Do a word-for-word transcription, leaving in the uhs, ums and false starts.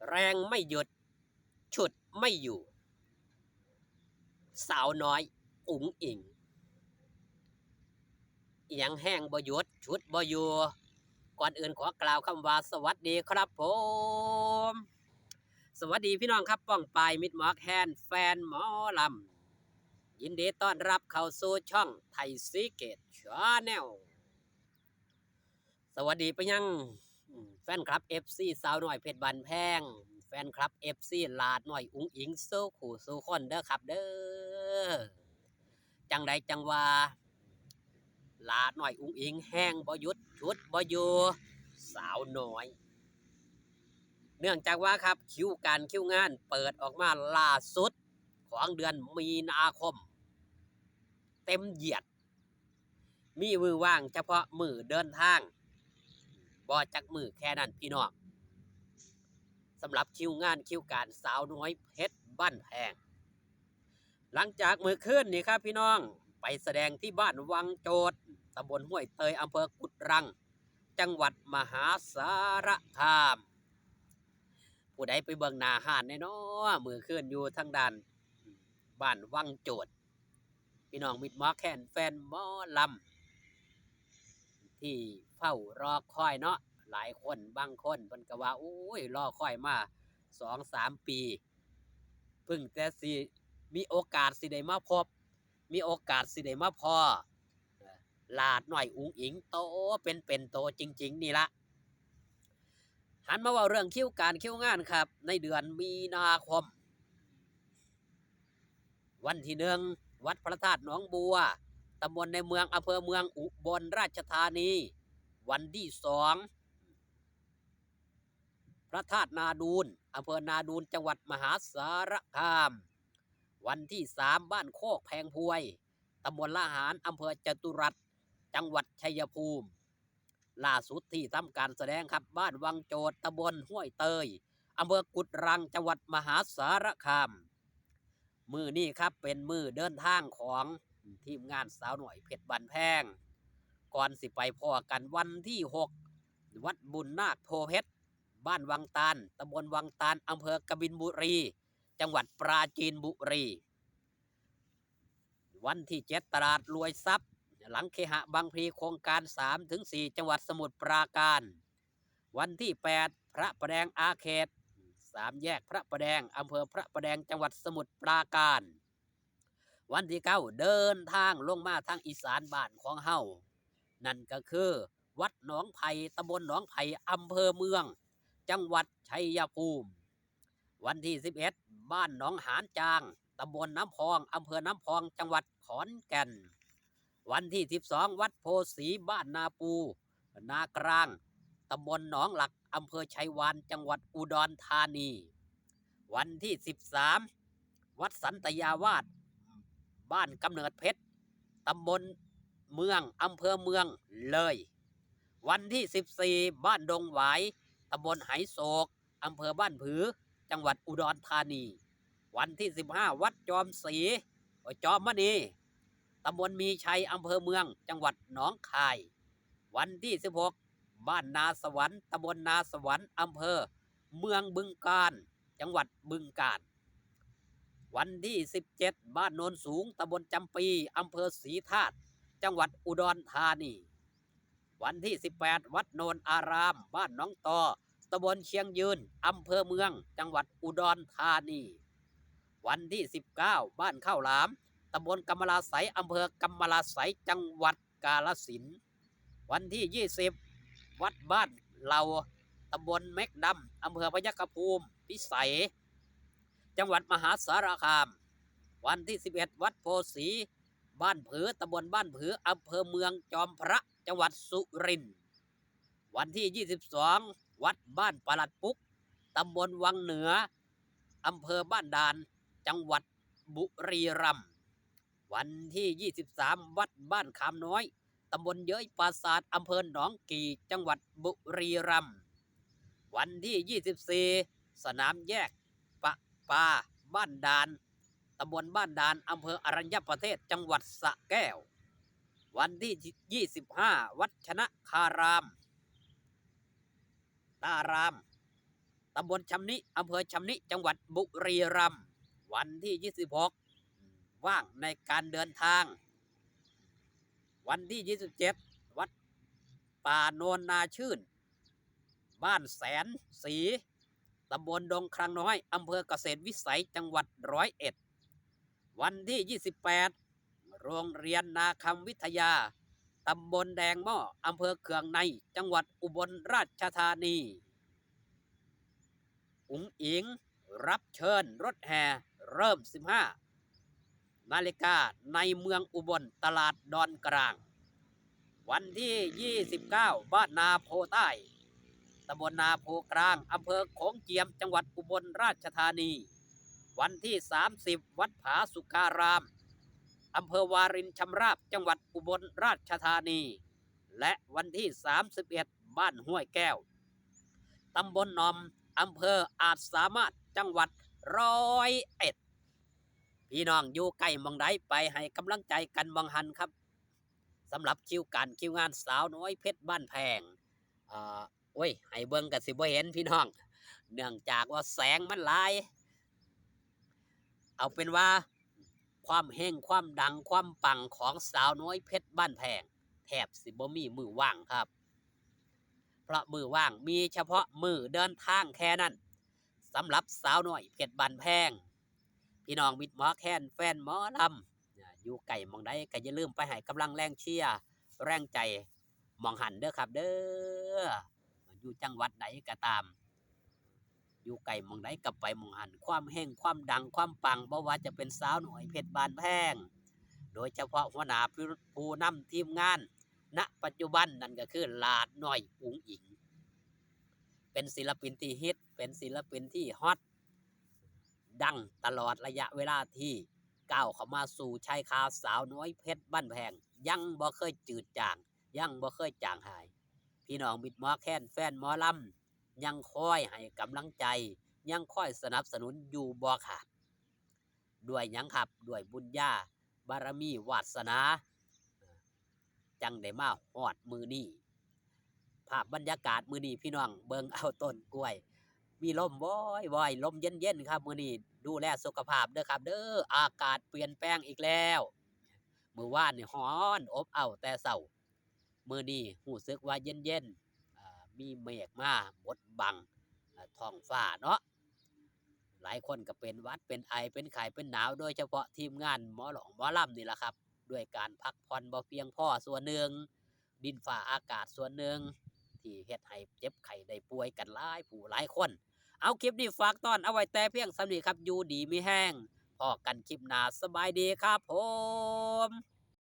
แรงไม่หยุด ฉุดไม่อยู่ สาวน้อยอุ๋งอิ๋ง อิหยังแฮงบ่หยุด ฉุดบ่อยู่ ก่อนอื่นขอกล่าวคำว่าสวัสดีครับผม สวัสดีพี่น้องครับ ป้องปายมิตรหมอแคน แฟนหมอลำ ยินดีต้อนรับเข้าสู่ช่องไทยซีเกตชาแนล สวัสดีไปยัง อืม แฟนคลับ เอฟซี สาวน้อยเพชรบ้านแพง แฟนคลับ เอฟซี หลาน้อยอุ๋งอิ๋ง สู่คู่สู่คนเด้อครับเด้อ จังใดจังว่า หลาน้อยอุ๋งอิ๋ง แฮงบ่หยุด ฉุดบ่อยู่ สาวน้อย เนื่องจากว่าครับ คิวการคิวงานเปิดออกมาล่าสุดของเดือนมีนาคม เต็มเหยียด มีมื้อว่างเฉพาะมื้อเดินทาง บ่จักมื้อแค่นั้นพี่น้อง สำหรับคิวงานคิวการสาวน้อยเพชรบ้านแพง หลังจากมื้อคืนนี่ครับพี่น้อง ไปแสดงที่บ้านวังโจด ตำบลห้วยเตย อำเภอกุดรัง จังหวัดมหาสารคาม ผู้ใดไปเบิ่งหน้าฮ้านแน่น้อ มื้อคืนอยู่ทางด้านบ้านวังโจด พี่น้องมิตรหมอแคน แฟนหมอลำ ที่เฝ้ารอคอยเนาะ หลายคน บางคนเพิ่นก็ว่า โอ้ย รอคอยมาสองสามปี เพิ่งแต่สิมีโอกาสสิได้มาพบ มีโอกาสสิได้มาพ้อ เอ่อ หลาน้อยอุ๋งอิ๋ง โตเป็นๆ โตจริงๆ นี่ละ หันมาเว้าเรื่องคิวการคิวงานครับ ในเดือนมีนาคม วันที่หนึ่ง วัดพระธาตุหนองบัว ตำบลในเมือง อำเภอเมือง อุบลราชธานี วันที่สอง พระธาตุนาดูน อำเภอนาดูน จังหวัดมหาสารคาม วันที่สาม บ้านโคกแพงพวย ตำบลละหาร อำเภอจตุรัส จังหวัดชัยภูมิ ล่าสุดที่ทำการแสดงครับ บ้านวังโจด ตำบลห้วยเตย อำเภอกุดรัง จังหวัดมหาสารคาม มื้อนี้ครับ เป็นมื้อเดินทางของทีมงานสาวน้อยเพชรบ้านแพง ก่อนสิไปพ้อกันวันที่หก วัดบุญนาคโพเพชร บ้านวังตาล ตำบลวังตาล อำเภอกบินบุรี จังหวัดปราจีนบุรี วันที่เจ็ด ตลาดรวยทรัพย์ หลังเคหะบางพลี โครงการสามถึงสี่ จังหวัดสมุทรปราการ วันที่แปด พระประแดงอาเขต สามแยกพระประแดง อำเภอพระประแดง จังหวัดสมุทรปราการ วันที่เก้า เดินทางลงมาทางอีสานบ้านของเฮา นั่นก็คือ วัดหนองไผ่ ตำบลหนองไผ่ อำเภอเมือง จังหวัดชัยภูมิ วันที่สิบเอ็ด บ้านหนองหานจาง ตำบลน้ำพอง อำเภอน้ำพอง จังหวัดขอนแก่น วันที่สิบสอง วัดโพธิ์ศรี บ้านนาปู นากลาง ตำบลหนองหลัก อำเภอไชยวาน จังหวัดอุดรธานี วันที่สิบสาม วัดสันตยาวาส บ้านกำเนิดเพชร ตำบลเมือง อำเภอเมืองเลย วันที่สิบสี่ บ้านดงหวาย ตำบลไหโศก อำเภอบ้านผือ จังหวัดอุดรธานี วันที่สิบห้า วัดจอมศรี เอ่อ จอมมณี ตำบลมีชัย อำเภอเมือง จังหวัดหนองคาย วันที่สิบหก บ้านนาสวรรค์ ตำบลนาสวรรค์ อำเภอเมืองบึงกาฬ จังหวัดบึงกาฬ วันที่สิบเจ็ด บ้านโนนสูง ตำบลจำปี อำเภอศรีธาตุ จังหวัดอุดรธานี วันที่สิบแปด วัดโนนอาราม บ้านหนองตอ ตำบลเชียงยืน อำเภอเมือง จังหวัดอุดรธานี วันที่สิบเก้า บ้านข้าวหลาม ตำบลกำมะลาไสย อำเภอกำมะลาไสย จังหวัดกาฬสินธุ์ วันที่ยี่สิบ วัดบ้านเหล่า ตำบลเม็กดำ อำเภอพยัคฆภูมิพิสัย จังหวัดมหาสารคาม วันที่สิบเอ็ด วัดโพธิ์ศรี บ้านผือ ตำบลบ้านผือ อำเภอเมืองจอมพระ จังหวัดสุรินทร์ วันที่ยี่สิบสอง วัดบ้านปลัดปุก ตำบลวังเหนือ อำเภอบ้านด่าน จังหวัดบุรีรัมย์ วันที่ยี่สิบสาม วัดบ้านขามน้อย ตำบลเย้ยปราสาท อำเภอหนองกี่ จังหวัดบุรีรัมย์ วันที่ยี่สิบสี่ สนามแยกประปา บ้านด่าน ตำบลบ้านด่าน อำเภออรัญญประเทศ จังหวัดสระแก้ว วันที่ยี่สิบห้า วัดชนะคาราม ตาราม ต ตำบลชำนิ อำเภอชำนิ จังหวัดบุรีรัมย์ วันที่ ยี่สิบหก ว่างในการเดินทาง วันที่ ยี่สิบเจ็ด วัดป่าโนนนาชื่น บ้านแสนศรี ตำบลดงคลังน้อย อำเภอเกษตรวิสัย จังหวัดร้อยเอ็ด วันที่ ยี่สิบแปด โรงเรียนนาคำวิทยา ตำบลแดงหม้อ อำเภอเคืองใน จังหวัดอุบลราชธานี อุ๋งอิ๋งรับเชิญรถแห่เริ่ม สิบห้า นาฬิกา ในเมืองอุบล ตลาดดอนกลาง วันที่ ยี่สิบเก้า บ้านนาโพใต้ ตำบลนาโพกลาง อำเภอโขงเจียม จังหวัดอุบลราชธานี วันที่ สามสิบ วัดผาสุการาม อำเภอวารินชำราบ จังหวัดอุบลราชธานี และวันที่ สามสิบเอ็ด บ้านห้วยแก้ว ตำบลหนอม อำเภออาจสามารถ จังหวัดร้อยเอ็ด พี่น้องอยู่ใกล้หม่องใดไปให้กำลังใจกันหม่องหั้นครับ สำหรับคิวการคิวงานสาวน้อยเพชรบ้านแพง เอ่อ โอ้ย ให้เบิ่งก็สิบ่เห็นพี่น้อง เนื่องจากว่าแสงมันหลาย เอาเป็นว่า ความเฮง ความดัง ความปังของสาวน้อยเพชรบ้านแพง แทบสิบ่มีมื้อว่างครับ เพราะมื้อว่างมีเฉพาะมื้อเดินทางแค่นั้น สำหรับสาวน้อยเพชรบ้านแพง พี่น้องมิตรหมอแคน แฟนหมอลำ อยู่ใกล้หม่องใดก็อย่าลืมไปให้กำลังแรงเชียร์แรงใจหม่องหั้นเด้อครับเด้อ อยู่จังหวัดใดก็ตาม อยู่ใกล้หม่องใดก็ไปหม่องหั้น ความเฮง ความดัง ความปัง บ่ว่าจะเป็นสาวน้อยเพชรบ้านแพง โดยเฉพาะหัวหน้าผู้ ผู้นำทีมงาน ณ ปัจจุบันนั่นก็คือหลาดน้อยอุ๋งอิ๋ง เป็นศิลปินที่ฮิต เป็นศิลปินที่ฮอต ดังตลอดระยะเวลาที่ก้าวเข้ามาสู่ชายคาสาวน้อยเพชรบ้านแพง ยังบ่เคยจืดจาง ยังบ่เคยจางหาย พี่น้องมิตรหมอแคน แฟนหมอลำ ยังคอยให้กำลังใจ ยังคอยสนับสนุนอยู่บ่ขาด ด้วยหยังครับ ด้วยบุญญาบารมีวาสนา จั่งได้มาฮอดมื้อนี้ ภาพบรรยากาศมื้อนี้พี่น้อง เบิ่งเอาต้นกล้วย มีลมวอยๆ ลมเย็นๆ ครับ มื้อนี้ดูแลสุขภาพเด้อครับเด้อ อากาศเปลี่ยนแปลงอีกแล้ว มื้อวานนี่ร้อนอบอ้าวแต่เช้า มื้อนี้รู้สึกว่าเย็นๆ อ่า มีเมฆมาบดบัง อ่า ท้องฟ้าเนาะ หลายคนก็เป็นหวัด เป็นไอ เป็นไข้ เป็นหนาว โดยเฉพาะทีมงานหมอร้องหมอลำนี่ล่ะครับ ด้วยการพักผ่อนบ่เพียงพอส่วนหนึ่ง ดินฟ้าอากาศส่วนหนึ่ง ที่เฮ็ดให้เจ็บไข้ได้ป่วยกันหลายผู้หลายคน เอา คลิปนี้ฝากต้อนเอาไว้แต่เพียงส่ำนี้ครับ อยู่ดีมีแฮง พ้อกันคลิปหน้า สบายดีครับผม